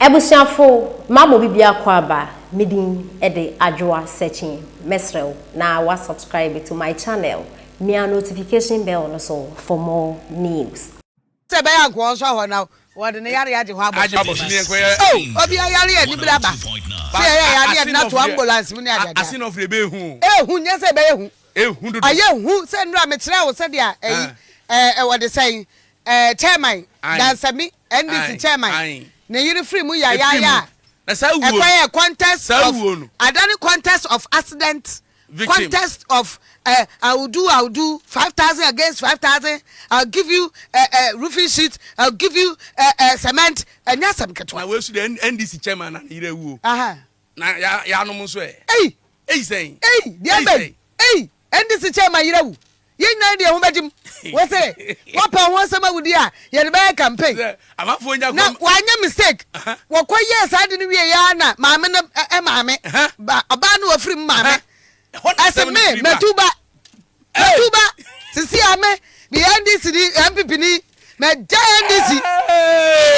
Abusuafo, mama obi biako aba. Me din de Adwoa Searching. Mesrɛ wo na wa subscribe to my channel. Mia notification bell no so for more news. Sɛ ɛbɛyɛ a nka ɔnsɔ hɔ na wɔde ne yareɛ agye hɔ abɔ so. Oh, obi ayare a anibere aba. Sɛ yɛyɛ yɛ adeɛ de no ato ambulance mu ne adeade a. Ehu, nyɛ sɛ ɛbɛyɛ hu. Ayɛ hu sɛ nnora mekyerɛɛ wo sɛdeɛ ɛyi, ɛɛ, wɔde sɛn, ɛɛ, chairman, Dansami, NDC chairman, ne yere firi mu yayaaya a, ɛkɔyɛɛ contest of, adane contest of accident. Contest of eh, I will do, I will do, 5,000 against 5,000, I will give you eh, eh, roofing sheet, I will give you eh, eh, cement. Ɛnyɛ asɛm ketewa. Na wei so deɛ NDC chairman na ne yere awu o. Na ya yanom nso ɛ. Ei! Ei sɛn? Ei! Deɛ bɛn? Ei! NDC chairman yere awu. Yɛn nyinaa de yɛn ho bɛgye mu. Wose wɔpɛ ho asɛm awudi a, yɛde bɛyɛ campaign. Na wanyɛ mistake. Wɔkɔ yɛɛ saa ade no wie yɛ na maame no ɛ maame ba ɔbaa no wɔfiri mu maame. Ɛsɛ me matu ba matu ba sisi a me meyɛ NDC ni NPP ni mɛgya NDC.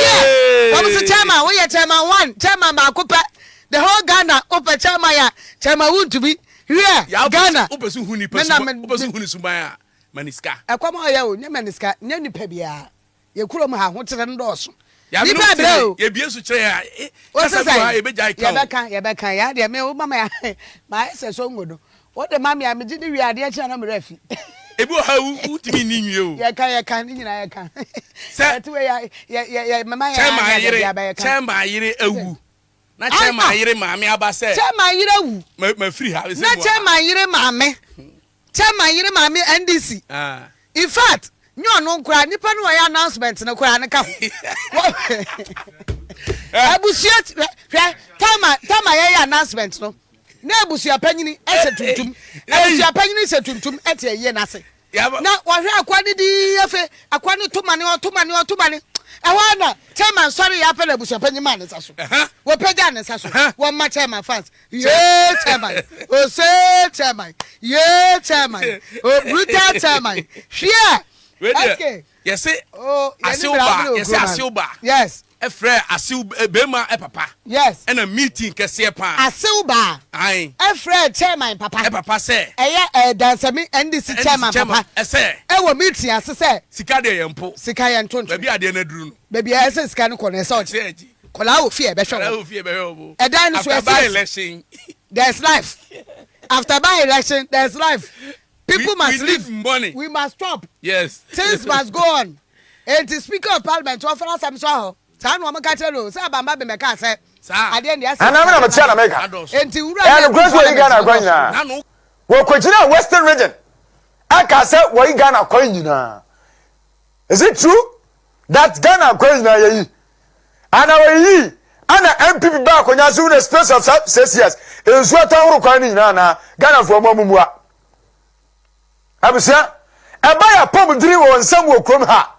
Yeah. Wɔn so chairman woyɛ chairman one chairman baako pɛ the whole Ghana wopɛ chairman a chairman wuntumi. Wiɛ, Ghana. Wopɛ sɛ hu nipa suban, wopɛ sɛ hu ne suban a, ma ne sika. Ɛkɔm a ɔyɛ o, nyɛ ma ne sika, nyɛ nipa biara. Yɛ kurom ha, ahokyerɛ no dɔɔso. Nipa abrɛ o. Yɛbie so kyerɛ yɛ a, kasa bi wɔ ha yɛbɛgyae ka o. Yɛbɛka, yɛbɛka. Yɛ adeɛ, me woma me a, mayɛ sɛ songo no. Wode ma me a, megye di wie a, adeɛ kye a na me werɛ afi. Ebi wɔ ha a, wotumi nni nwie o. Yɛka, yɛka, ne nyinaa yɛka. Sɛ. Yɛte wei a, yɛ, yɛ, yɛ, mema yɛn a, ne adeɛ biara bɛyɛka. Chairman yere awu. Na chairman yere maame aba sɛ. Chairman yere awu. Ma ma firi ha. Na chairman yere maame. Chairman yere maame NDC. Ah. In fact, nyɛ ɔno nkoraa nipa no ɔyɛ announcement no koraa no ka ho. Abusua hwɛ time time a yɛyɛ announcement no na abusua panyini ɛhyɛ tuntum. Abusua panyini hyɛ tuntum ɛte ayie n'ase. Na wɔhwɛ akoa no dinn afei akoa no to mane ɔto mane ɔto mane ɛhɔ ara na chairman sɔre yɛ afɛ na abusuapanyin maa ne nsa so wɔpagya ne nsa so wɔma chairman fans yee chairman ose chairman yee chairman o brutal chairman hwiɛ SK yɛse oh, asew ba yɛse asew ba yes Ɛfrɛɛ asew bɛɛma papa. Yes. Ɛna meeting kɛseɛ paa. Asew baa. Ae. Ɛfrɛɛ chairman papa. Papa sɛ. Ɛyɛ ɛɛ Dansami NDC chairman papa. Ɛsɛ. Ɛwɔ meeting ase sɛ. Sika deɛ yɛn mpo. Sika yɛn nto ntwene. Baabi adeɛ no aduru no. Baabi a ɛsɛ sika no kɔ no ɛsɛ ɔgye. Ɛsɛ ɛgye. Kɔlaa wɔ fie ɛbɛhwɛ wɔn. Kɔlaa wɔ fie ɛbɛhwɛ wɔn. Ɛdan no so ɛsɛ. After by election. There is life. After by election there is life. People we, must we live. Need money. We must stop. Yes. Things must go on. Enti Speaker of Parliament wɔfra asɛm so ahɔ. Saa na wɔn ka kyerɛ no sɛ abamba bi mɛka sɛ. Adeɛ ndeɛ asɛ. Anaa me na mekyia na meka. Enti wura Ɛyɛ nokorɛ sɛ wɔyi Ghana kwan nyinaa. Wɔkɔgyinaa Western Region ɛka sɛ wɔyi Ghana kwan nyinaa. Is it true that Ghana kwan nyinaa yɛyi? Ana wɔyiyi ana NPP baa akonnwa so in the space of 6 years nsuo atɔ ahoro kwan no nyinaa anaa? Ghanafoɔ mo amumua. Abusua, ɛba yɛ apɔmudini wɔ nsɛm wɔ kurom ha.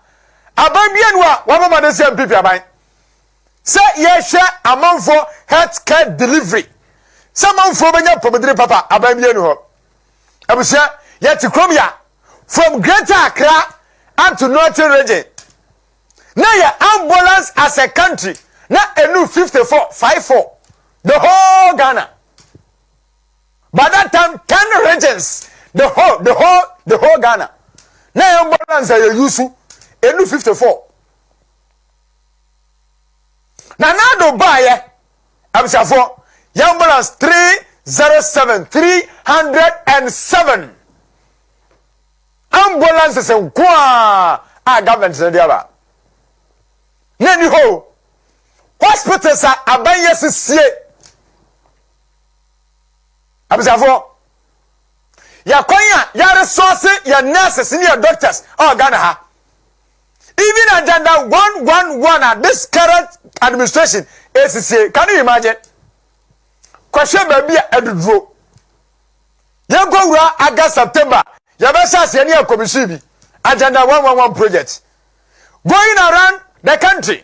Aban bia nu a wabɔ mmɔden sɛ NPP aban. Sɛ yɛhwɛ amanfoɔ health care delivery, sɛ amanfoɔ bɛnya apɔmudini papa, aban bia nu hɔ. Abusua, yɛte kurom ya, from Greater Accra up to Northern Region, na yɛ ambulance as a country na enu 54, 54, the whole Ghana. By that time, 10 regions, the whole Ghana. Na ambulance a yɛ use enu 54. Na nado baayɛ, abusuafoɔ, yɛ ambulance 307, 307 ambulances nko a a government no de aba. Na ni hɔ hospitals a aban yɛ sisie. Abusuafoɔ, yɛkwan a yɛresɔɔse yɛ nurses ne yɛ doctors a Ghana ha. Even Agenda 111 a this current administration esisie, can you imagine? Kɔhwɛ baabi a aduduro. Yɛnkɔ wura August, September, yɛbɛhyɛ aseɛ ne yɛ commission bi Agenda 111 project going around the country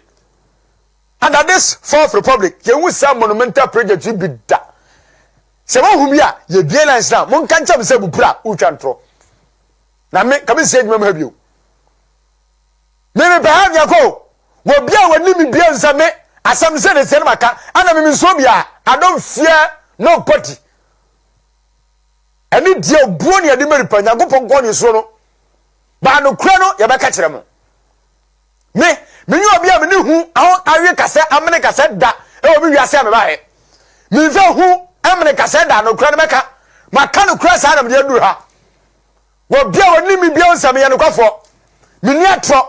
under this Fourth Republic. Yɛhu saa monumental project yi bi da. Sɛ wohu bi a yɛbie lines na monka nkyɛm sɛ bupura wotwa ntorɔ na me ka mensi adwuma mu ha bio. Me mepɛ ha miakɔ wɔ bia wɔni me bia nsa me. Asɛm sɛ ne sɛ no maka ana me mensuo biara. I don't fear nobody. Ɛne deɛ obuo ne yɛde ma nipa Nyankopɔn nkoa ne suro no. Baa nokorɛ no yɛbɛka kyerɛ mo. Me, menyɛ obi a mene hu aho awe kasɛ amene kasɛ da ɛwɔ me wiase a mebaeɛ. Memfa hu amene kasɛ da nokorɛ no mɛka. Maka nokorɛ saa na mede aduru ha. Obi a ɔnim me biara hu sɛ meyɛ nokwafoɔ. Menni atorɔ.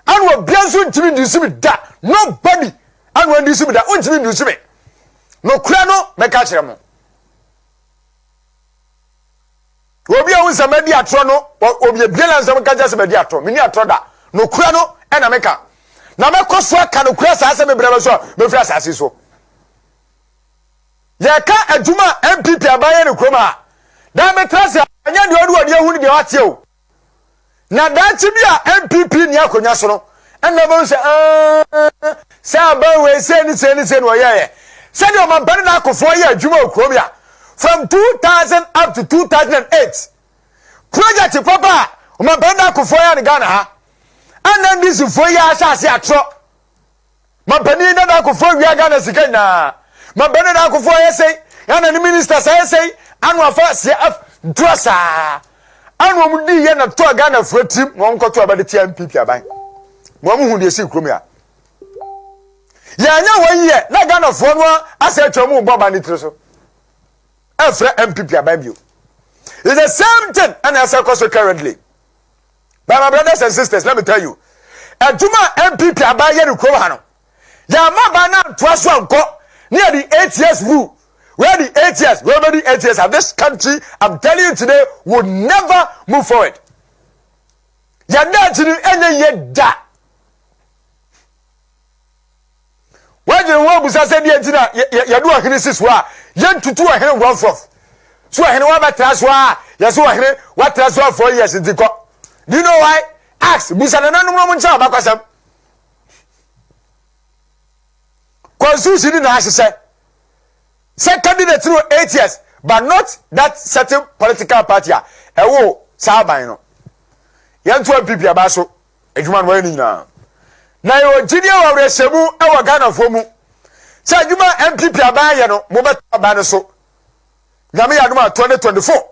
Ɛna obiara nso ntumi ndusu me da. Nobody ɛna ɔndusu me da. Wontumi ndusu me. Nokorɛ no mɛka kyerɛ mo. Obi a ɔhu sɛ madi atorɔ no, obiebie na nsɛm ka kyerɛ sɛ madi atorɔ. Menni atorɔ da. Nokorɛ no ɛna meka. Na mɛkɔ so aka nokorɛ saa sɛ mebrɛ bɛ so a mɛfiri asase so. Yɛka adwuma a NPP aban yɛ no kurom ha. Daa metra ase a, ɛnyɛ deɛ ɔde w'ani ahu ne deɛ wateɛ o. Na daakye bi a NPP nni akonnwa so no, ɛnna wobɛhu sɛ aah, sɛ aban wei sei ne sei ne sei na ɔyɛeɛ. Sɛdeɛ ɔmampanin Akufoɔ yɛ adwuma wɔ kurom ya from 2000 up to 2008. Project papa a ɔmampanin Akufoɔ yɛ no Ghana ha. Ɛnna NDC foɔ yi ahyɛ ase atorɔ. Mampanin Nana Akuffo awia Ghana sika nyinaa. Mampanin Nana Akuffo ayɛ sei, Ghana ne ministers ayɛ sei, ano afa aseɛ af ntura saa. Ano wɔn di yɛ na tɔɔ Ghana fura tirim na wɔn kɔtɔ aba de tia NPP aban. Na wɔn hu deɛ esi kurom ya. Yɛanyɛ wɔn yɛ na Ghana foɔ no asɛ atwa wɔn bɔ aban ne tiri so. Ɛfrɛ NPP aban bio. It's the same thing ɛna ɛsɛ kɔ so currently. But my brothers and sisters, let me tell you, adwuma a NPP aban yɛ no kurom ha no, yɛama aban no antoa so ankɔ ne yɛde 8 years rule. Where the 8 years, where the 8 years, and this country, I'm telling you today, will never move forward. Yɛn daakye no ɛnyɛ yie da. Woadwene ho abusa sɛ deɛ nti na yɛde ɔhene si so a yɛntutu ɔhene nkurɔfoɔ so ɔhene wabɛtra so a yɛsɛ ɔhene watra so a 4 years nti kɔ. Do you know why? Ask busa nananom no nkyɛn ɔbakwasɛm. Constitution ni na ahyehyɛ sɛ candidate no 8 years, but not that certain political party a ɛwɔ saa aban no. Yɛnto NPP aba so adwuma no wɔyɛ no nyinaa na yɛwɔ gyidie wɔ awerɛhyɛmu wɔ Ghanafoɔ mu sɛ adwuma a NPP aban yɛ no mobɛto aban no so. Nyame yɛ adom a 2024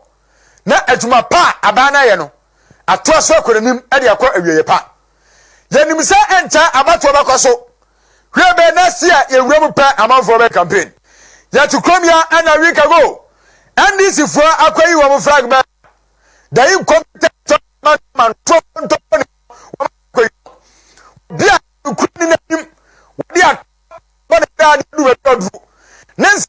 na adwuma pa a aban no ayɛ no atoa so akɔ n'anim de akɔ awieeɛ pa. Yɛnim sɛ ɛnkyɛ abatoɔ bɛkɔ so. Hwɛ bɛɛ na si a yɛwura mu pɛ amanfoɔ bɛ campaign. Yɛte kurom ya ɛna week ago NDC foɔ akɔyi wɔn flag bɛ the incompetent manto ne wɔn akɔyi obi a kura ne n'anim wɔde atɔ ne daa de adu baabi aduru ne nsa.